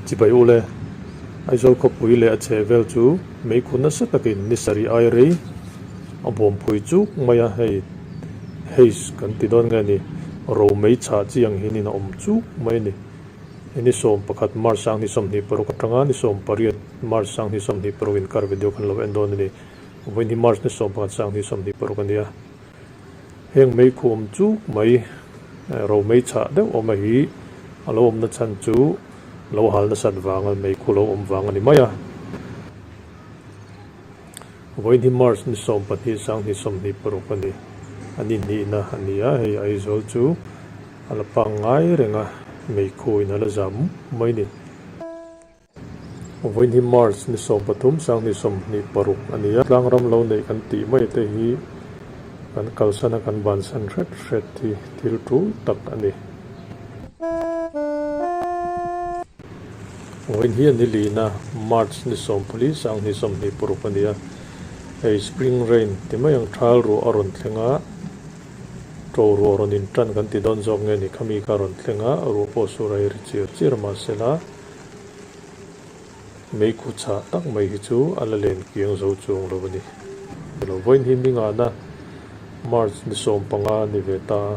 Chibai u le, Aizawl khawpui leh a chhehvel chu meikhu nasa takin ni sarih ai rei a bawmpui chuk mai a, hei haze kan ti dawn nge ni, ro mei chhah chi ang hianin a awm chuk mai a ni. Hei ni 11 March 2026 atanga ni 18 March 2026 inkar video kan lo en dawn a ni. Vawiin hi March ni 11 2026 a nia. Heng meikhu awm chuk mai, ro mei chhah deuh awm a hi a lo awmna chhan chu lo hal nasat vanga meikhu lo awm vang a ni mai a. Vawiin hi March ni 12 2026 a ni. A ni hnihna a ni a, hei Aizawl chu a la pangngai reng a, meikhu in a la zam mai a ni. Vawiin hi March ni 13 2026 a ni a, tlangram lo neih kan tih mai te hi kan kalsan a kan bansan hret hret hi thil tul tak a ni. Vawiin hi a ni lina March ni 14 2026 a ni a, hei spring rain ti mai ang thal ruah a rawn thleng a, to ruah rawn intan kan ti dawn zawk nge ni khami kha a rawn thleng a, ruah pawh sur a ri chir chir mahsela, Meikhu chhah tak mai hi chu a la len kiang zo chuang lo a ni. Lo vawiin hi mingahna March ni 15 a ni ve ta a,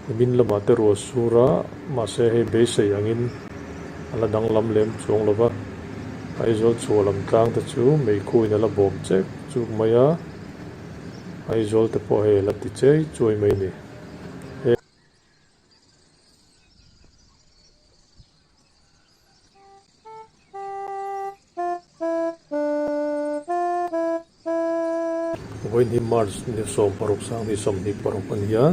nimin lamah te ruah sur a, mahse hei beisei angin a la danglam lem chuang lo va, Aizawl chhuah lam tlang te chu meikhuin a la bawm chek chuk mai a, Aizawl te pawh hei a la ti chei chuai mai a ni. Vawiin hi March ni 16 2026 a ni a,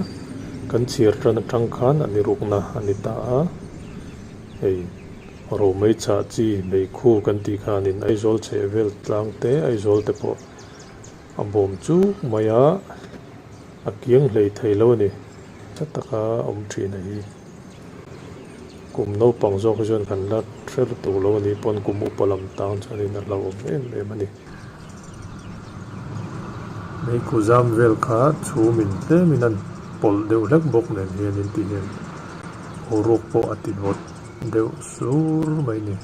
kan chhiar tan atang khan a ni rukna a ni ta a, hei romei chah chi meikhu kan tih khanin Aizawl chhehvel tlang te Aizawl te pawh a bawm chuk mai a, a kiang hlei thei lo a ni. Tha taka awm thin a hi. Kum naupang zawk hi chuan kan la hre lutuk lo a nih pawn kum upa lam tang chuanin a hlauhawm em em a ni. Meikhu zam vel kha chhumin tlemin an pawlh deuh hlek bawk nen hianin ti hian boruak pawh a ti vawt deuh sur mai a ni.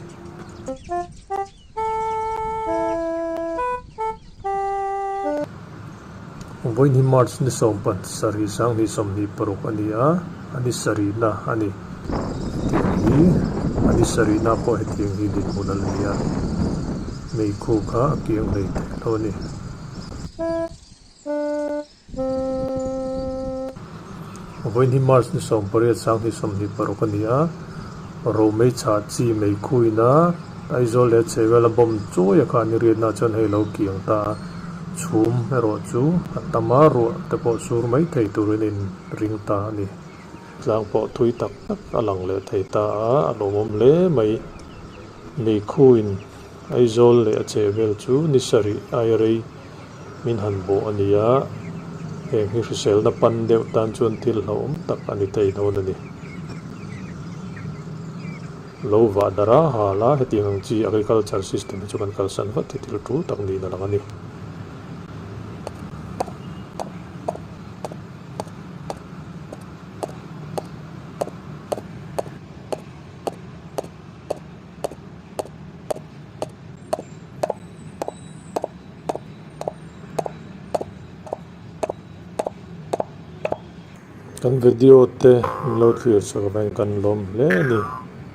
Vawiin hi March ni 17 2026 a ni a, a ni sarihna a ni. Hetiang hi a ni sarihna pawh hetiang hi dinhmun a la ni a, meikhu kha a kiang hlei thei lo a ni. Vawiin hi March ni 18 2026 a ni a, romei chhah chi meikhuina Aizawl leh chhehvela bomb chawi a kha an riatna chuan hei lo kiang ta a, chhum erawh chu a tam a, ruah te pawh sur mai thei turin a inring ta a ni. Tlang pawh thui tak tak a lang leh thei ta a, a lawmawm hle mai. Meikhuin Aizawl leh a chhehvel chu ni sarih ai rei min han bawh a ni a, heng hi hriselna pan deuh tan chuan thil hlauhawm tak a ni thei dawn a ni. Lo vah darh a, hal a, hetiang ang chi agriculture system hi chu kan kalsan vat hi thil tul tak niin a lang a ni. Kan video te min lo thlir chak avangin kan lawm hle a ni.